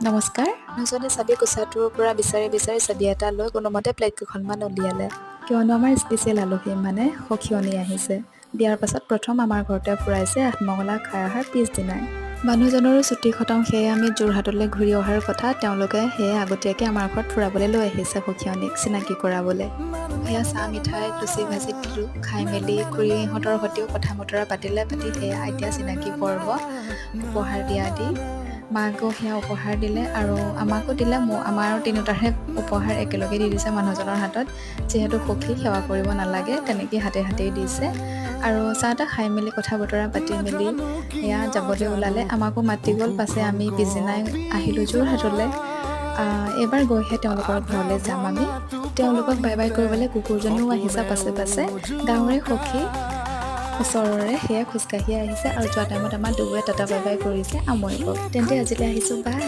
নমস্কাৰ। মানুহজনে চাবি কোচাটোৰ পৰা বিচাৰি বিচাৰি চাবি এটা লৈ কোনোমতে প্লেট কেইখনমান উলিয়ালে, কিয়নো আমাৰ স্পেচিয়েল আলহী মানে সখিয়নী আহিছে। বিয়াৰ পাছত প্ৰথম আমাৰ ঘৰতে ফুৰাইছে আঠমঙলা খাই অহাৰ পিছদিনাই। মানুহজনৰো ছুটি খতম, সেয়ে আমি যোৰহাটলৈ ঘূৰি অহাৰ কথা। তেওঁলোকে সেয়ে আগতীয়াকৈ আমাৰ ঘৰত ফুৰাবলৈ লৈ আহিছে সখিয়নীক চিনাকি কৰাবলৈ। সেয়া চাহ, মিঠাই, লুচি ভাজি দিলোঁ। খাই মেলি খুৰীহঁতৰ সৈতেও কথা বতৰা পাতিলে। পাতি সেয়া এতিয়া চিনাকি পৰ্ব, উপহাৰ দিয়া দি মাকো সেয়া উপহাৰ দিলে আৰু আমাকো দিলে। আমাৰ তিনিওটাৰে উপহাৰ একেলগে দি দিছে মানুহজনৰ হাতত। যিহেতু সখী, সেৱা কৰিব নালাগে, তেনেকেই হাতে হাতেই দিছে। আৰু চাহ তাহ খাই মেলি, কথা বতৰা পাতি মেলি সেয়া যাবলৈ ওলালে। আমাকো মাতি গ'ল। পাছে আমি পিছদিনাই আহিলোঁ যোৰহাটলৈ। এইবাৰ গৈহে তেওঁলোকৰ ঘৰলৈ যাম আমি। তেওঁলোকক বাই বাই কৰিবলৈ কুকুৰজনীও আহিছে পাছে পাছে। গাঁৱৰে সখী, ওচৰৰে, সেয়া খোজকাঢ়ি আহিছে আৰু যোৱা টাইমত আমাৰ দুয়োৱে টাটা বাই বাই কৰিছে। আমৰিকক তেন্তে আজিলৈ আহিছোঁ, বাই।